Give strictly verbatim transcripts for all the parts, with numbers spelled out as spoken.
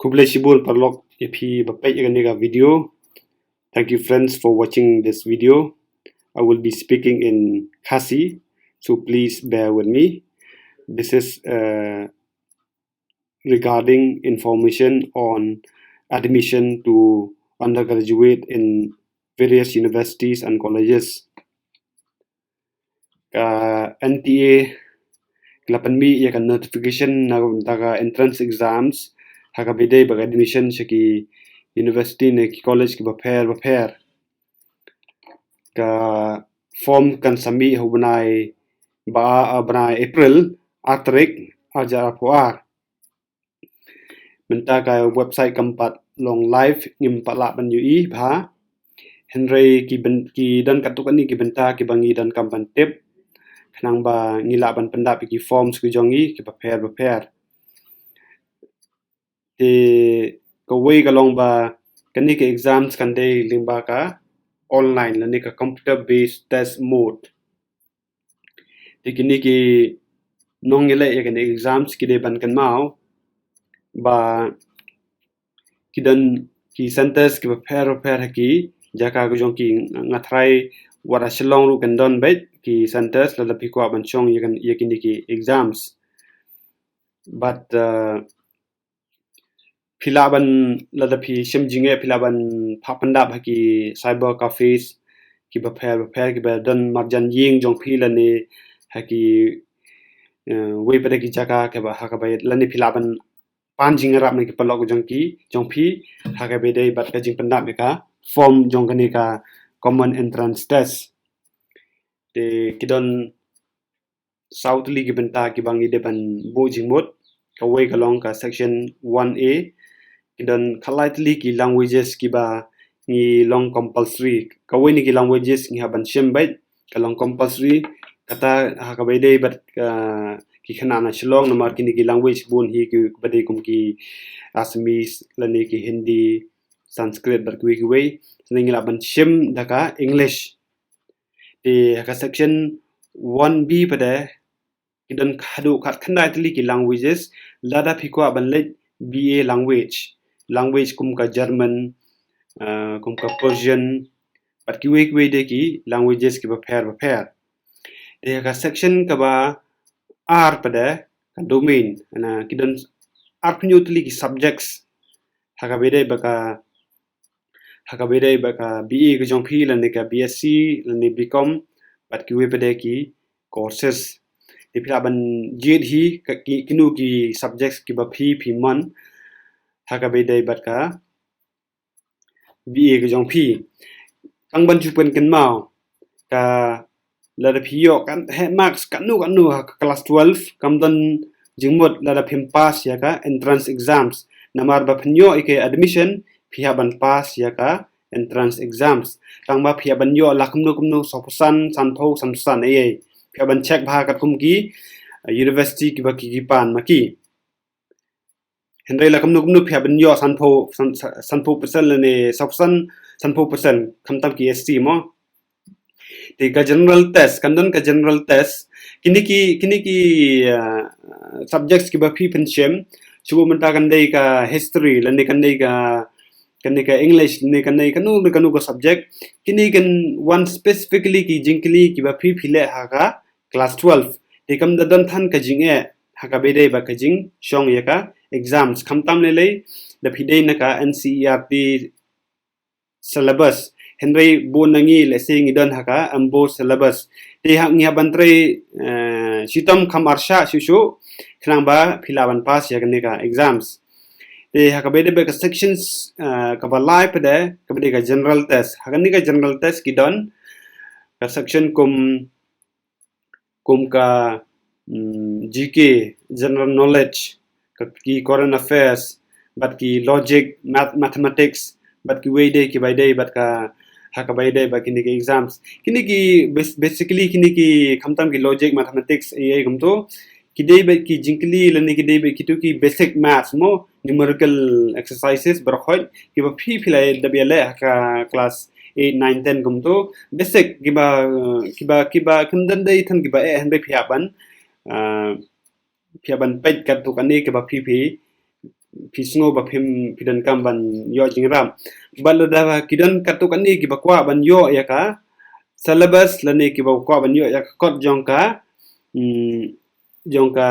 Khublei shibun paralok ïa phi ba peit ïa kane ka video. Thank you friends for watching this video. I will be speaking in Khasi, so please bear with me. This is uh, regarding information on admission to undergraduate in various universities and colleges. Ka N T A ka la pynmih ïa ka notification na ka bynta ka entrance exams ha kaba ïadei bad ka admission sha ki university ne ki college kiba pher bapher. Ka form kan submit ha u bnai ba, uh, bnai April, ar tarik, ar hajar arphew ar. Mynta ka website kam pat long live, ngim pat lah ban ïohi bha. Hynrei ki byn-, ki don katto katne ki bynta kiba ngi donkam ban tip, khnang ba ngi lah ban pyndap ïa ki forms ki jong ngi kiba pher bapher. Te kawei ka long ba kane ka exams kan dei lyngba ka online lane ka computer based test mode. Te kine ki nongïaleh ïa kane exams ki dei ban kynmaw ba ki don ki centres kiba pher bapher ha ki jaka ka jong ki. Nga tharai wat ha Shillong ruh kan don beit ki centres lada phi kwah ban shong ïa kan, ïa kine ki exams. But uh, phi lah ban, lada phi shem jingeh, phi lah ban phah pyndap ha ki cyber cafes kiba pher bapher kiba don marjan ïing jong phi lane ha ki, eh, wei pat de ki jaka kiba ha kaba, lane phi lah ban pan jingïarap na ki paralok jong ki, jong phi ha kaba ïadei bad ka jingpyndap ïa ka form jong kane ka common entrance test. Te ki don saw tylli ki bynta kiba ngi dei ban buh jingmut. Kawei ka long ka section one A. Ki don khatlai tylli ki languages kiba ngi long compulsory. Kawei na ki languages ngi hap ban shem beit, ka long compulsory. Kata ha kaba ïadei bad, uh, ki khynnah na Shillong, namar kine ki language bun hi kiba dei kum ki Assamese lane ki Hindi, Sanskrit bad kiwei kiwei. Te ngi lah ban shem da ka English. Te ha ka section one B pat de ki don haduh khatkhyndai tylli ki languages lada phi kwah ban leit B A language. Language kum ka German, uh, kum ka Persian, bad kiwei kiwei de ki languages kiba pher bapher. Te ha ka section kaba ar pat de ka domain, na ki don arphew tylli ki subjects ha kaba ïadei bad ka ha kaba ïadei bad ka B A ka jong phi lane ka B S C lane B Com bad kiwei pat de ki courses. Te phi lah ban jied hi ka ki, kino ki subjects kiba phi, phi mon ha kaba ïadei bad ka B A ka jong phi. Tang ban ju pynkynmaw, ka lada phi ïoh kan heh marks katno katno ha ka class twelve, kam don jingmut lada phim pass ïa ka entrance exams. Namar ba phin ïoh ïa ka admission phi hap ban pass ïa ka entrance exams. Tang ba phi hap ban ïoh la kumno kumno, saw percent, sanphew, san percent, ei ei. Phi hap ban check bha katkum ki, uh, university kiba ki, ki pan ma ki. Hynrei la kumno kumno phi hap ban ïoh sanphew, san, sanphew percent lane saw percent, sanphew percent, khamtam ki S T mo. Te ka general test, kan don ka general test. Kine ki, kine ki, uh, subjects kiba phi pynshem. Shu mynta kan dei ka history lane kan dei ka, kan dei ka English lane kan dei kano kano ka subject. Kine kan wan specifically ki jingkylli kiba phi, phi leh ha ka class twelve. Te kam da don than ka jingeh ha kaba ïadei bad ka jingshong ïa ka exams. Khamtam lei lei da phi dei na ka N C E R T syllabus. Hynrei bun na ngi lehse ngi don ha ka M B O syllabus. Te ha ngi hap ban trei, eh, shitom kham arshah shuh shuh khnang ba phi lah ban pass ïa kane ka exams. Te ha kaba ïadei bad ka sections, eh, kaba lai pat de kaba dei ka general test. Ha kane ka general test ki don ka section kum kum ka, mm, G K, general knowledge, ka ki current affairs, bad ki logic, math-, mathematics, bad kiwei de kiba ïadei bad ka, ha kaba ïadei bad kine ki exams. Kine ki bas-, basically kine ki khamtam ki logic, mathematics, ei ei kumto. Ki dei bad ki jingkylli lane ki dei bad kito ki basic maths mo, numerical exercises baroh khoit kiba phi, phi la dep ïaleh ha ka class eight, nine, ten kumto. Basic kiba, kiba, kiba kim don dei than kiba eh hynrei phi hap ban, ah, phi hap ban peit katto katne kiba phi, phi, phi sngew ba phim, phi donkam ban ïoh jingïarap. Bad lada ki don katto katne kiba kwah ban ïoh ïa ka syllabus lane kiba kwah ban ïoh ïa ka kot jong ka, mm, jong ka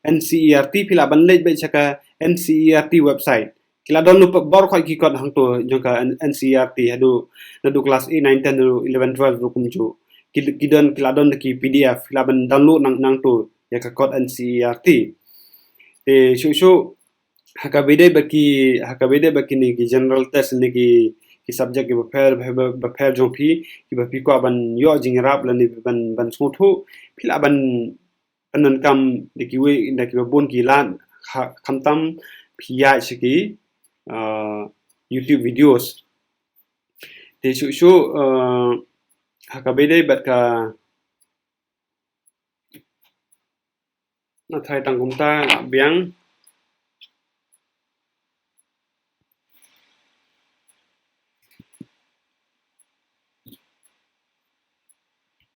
N C E R T, phi lah ban leit beit sha ka N C E R T website. Ki la don lypa bor khoit ki kot hangto jong ka N-, N C E R T haduh, naduh class eight, nine, ten, haduh eleven, twelve ruh kumjuh. Ki, ki don, ki la don da ki P D F, phi lah ban download nang, nangto ïa ka kot N C E R T. Te shuh shuh ha kaba ïadei bad ki, ha kaba ïadei bad kine ki general test ne ki, ki subject kiba pher, ba, ba, ba pher jong phi, kiba phi kwah ban ïoh jingïarap lane ban, ban sngewthuh, phi lah ban pyndonkam da kiwei, da kiba bun ki lad, ha, khamtam phi ïaid sha ki, ah, YouTube videos. Te shuh shuh, ah, ha kaba ïadei bad ka, nga tharai tang kumta la biang.